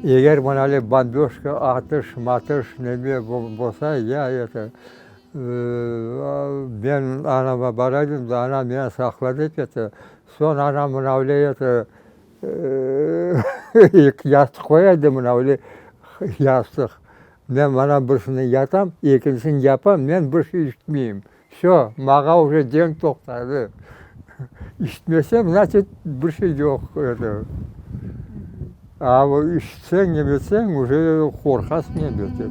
Eger mınale bomböjka, atış, matış neme bolsa, ya eto, men anama bara edim da, anam meni saqla dep eto, soñ anam mınavle eto, eki yastıq qoya edi mınavle yastıq. Men mana birisinde yatam, ekincisini yapam, men bir şey işitmeyim. Vsö, maña uje cenk toqtadı. İşitmesem, znaçit, bir şey yoq eto. A işitseñ, nemetseñ, uje qorqasıñ elbette.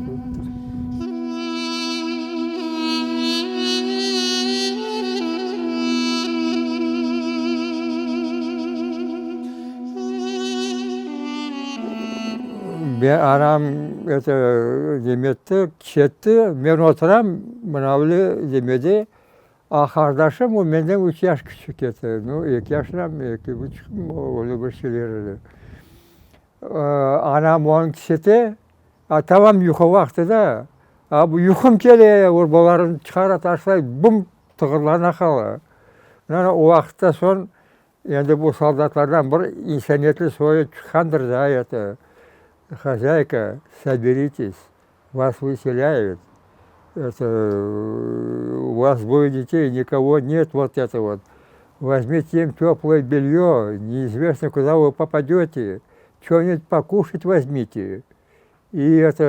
Men anam eto nemetti, ketti, men oturam mınavlı nemede, a qardaşım o menden üç yaş küçük edi, nu, eki yaşında mı, eki buçuq mı, öyle bir şeyler edi. Anam onı kisete, a tamam yuqu vaqtı da, a bu yuqum kele, urbalarını çıqara taşlay, bum, tığırlana qala. O vaqıtta soñ Endi bu soldatlardan bir insaniyetli soyu çıqqandır da, eto, Hozâyka, soberites, vas vıselâyut, eto, u vas dvoye detey, nikogo net, vot eto vot, vozmite im töploye belye, neizvestno kuda vı popadöte, ço-nibudь pokuşat vozmite, i eto,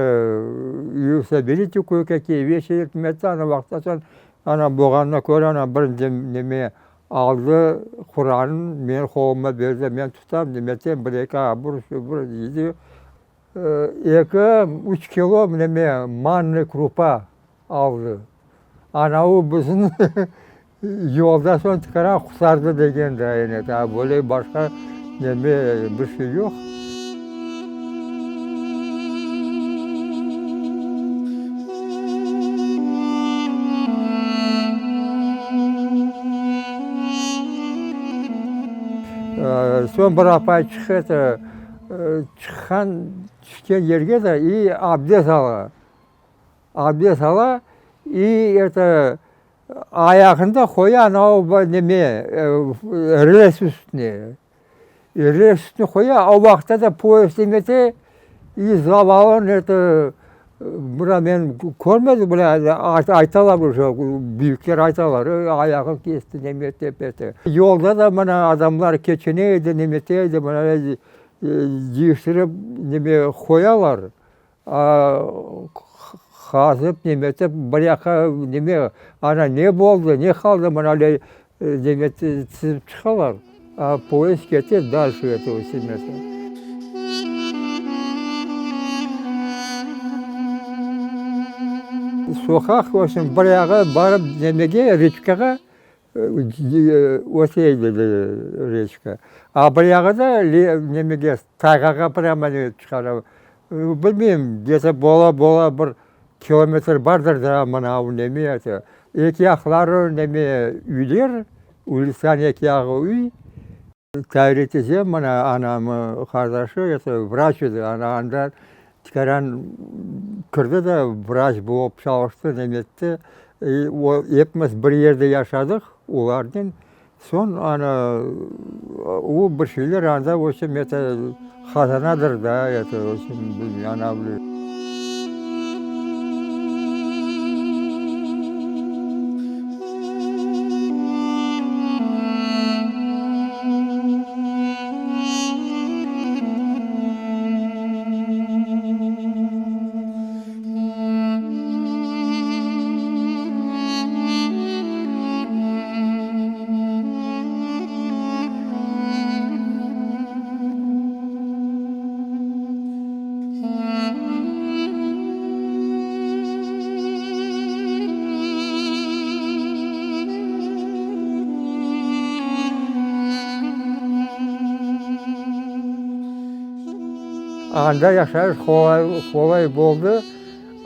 i soberite koye-kakiye veşi dep neme etti, ana vaqıttan soñ, ana bolğanına köre, ana bir neme Aldı Quranın menim qoluma berdi, men tutam, nemetem, bir-eki abur, şubur deydi. Eki, üç kilo neme, mannıy krupa aldı. Anavı bizni yolda soñ tıqara qurtardı degen dayın edi. A böyle başqa neme, bir şey yoq. Soñ bir apay çıqtı, çıqqan, tüşken yerge de i abdest ala. Abdest ala i eto, ayağını da qoya anavı neme, rels üstüne. Rels üstüne qoya, o vaqıtta da poyezd nemete, i zavalın eto, mına men körmedim, mına aytalar uje, büyükler aytalar, ayağını kesti, nemete, pete. Yolda da mına adamlar keçine edi, nemete edi, mına cıyıştırıp neme qoyalar, qazıp, nemetip, bir yaqqa neme, ana ne boldı, ne qaldı, mına öyle neme tizip çıqalar, a poyezd kete dalşe eto semesi. Soqaq, v obşem, bir yağı barıp nemege, reçkağa, öte edi reçka. A bir yağı da nemege, tayğağa prâmo çıqara. Bilmeyim, gde-to bola-bola bir kilometr bardır da mına neme eti. Eki yaqları neme üyler, ulitsanıñ eki yağı üy. Tayri tizem mına anamı qardaşı eto vraç edi, ana anda tikaran kirdi da vraç bolıp çalıştı, nemetti. O epimiz bir yerde yaşadıq olarnen. Soñ ana o bir şeyler anda v obşem eto hazanadır da eto v obşem ana. Anda yaşayış qolay boldı,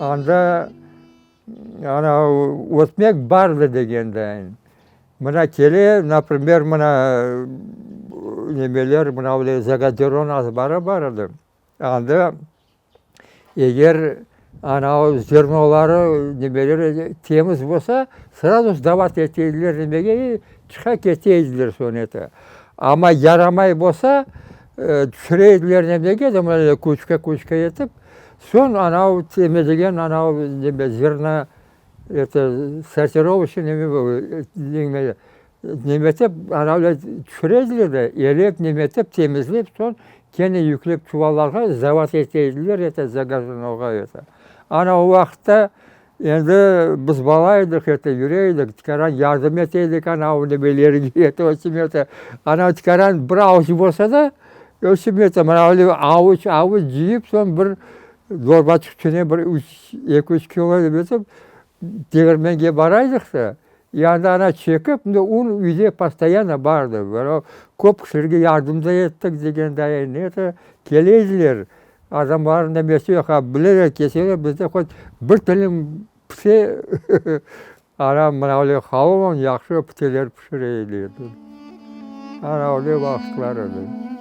anda ana ötmek bardı degendayin. Mına kele, naprimer, mına nemeler, mına öyle zagaderon azbarı bar edi. Anda eger anavı zernoları, nemeleri temiz bolsa, srazu sdavat ete ediler nemege, i çıqa kete ediler soñ eti. Amma yaramay bolsa, tüşüre ediler nemege, mına kuçka-kuçka etip, soñ anavı temizlegen anavı neme zerno, eto, sortirovıçnıy neme Nemetip, anavı tüşüre ediler de, elep, nemetip, temizlep, soñ kene yüklep çuvallarğa sdavat ete ediler, eto, zagazinoğa, eto. Ana o vaqıtta endi biz bala edik, eto, yüre edik, tikaran yardım ete edik anavı nemelerge, eto, ötüm, eto. Anavı tikaran bir avuç bolsa da, ötüm, eto, mına öyle avuç, avuç cıyıp, soñ bir dorbaçıq içine bir üç, eki, üç kilo etip, degirmenge baraydıq da, Yanında ana çekip, mında un üyde postoyanno bardı. Böyle köp kişilerge yardım da ettik degenday, ne de, kele ediler. Adamlarnıñ nemesi yoq, a bileler, kelseler bizde hot bir tilim pite, anam mına öyle halvan yahşı piteler pişire edi. Ana öyle vaqıtlar edi.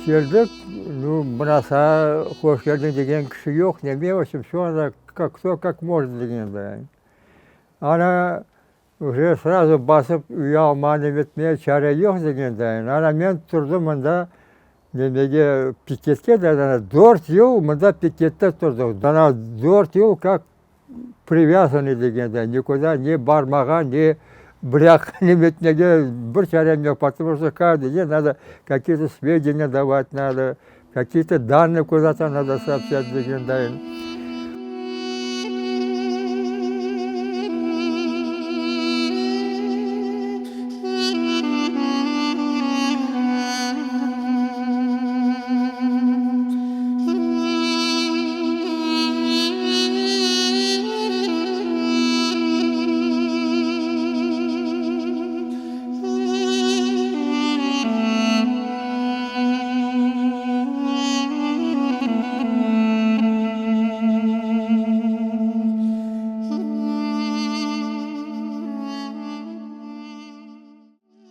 Keldik, nu, mına saña hoş keldiñ degen kişi yoq, neme, vobşem, vsö anda kto kak может degenday. Ana Uje srazu basıp uyalma nemetmeye çare yoq degendayin, ana men turdım mında nemege piketke de ana dört yıl mında pikette turdıq, ana dört yıl kak privязanıy degendayin, nikuda ne barmağa, ne bir yaqqa nemetmege bir çarem yoq, potomu çto каждый день nado kakiye-to svedeniya davat nado, kakiye-to dannıy kuda-to nado soobşçat degendayin.